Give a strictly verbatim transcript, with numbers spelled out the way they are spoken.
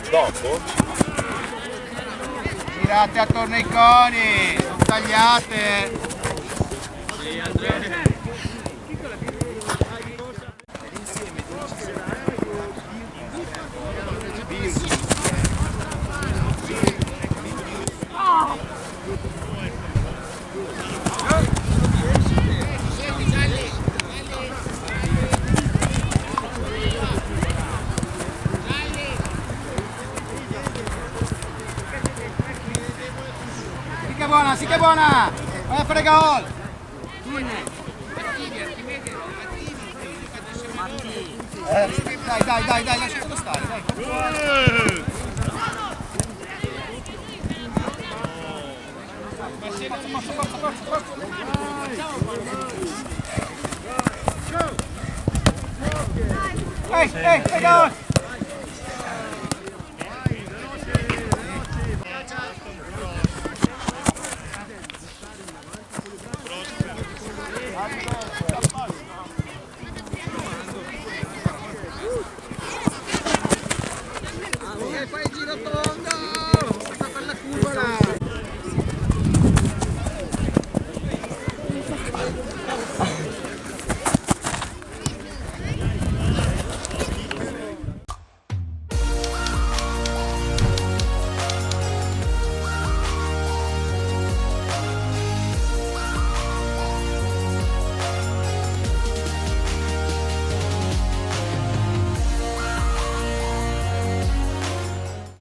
Dopo? Girate atorno ai coni, no tagliate. Sì che è buona, sì che è buona! Vai a fare gol! Eh, dai, dai, dai, dai, lasciatelo stare, dai. Ehi, ehi, ehi, dai!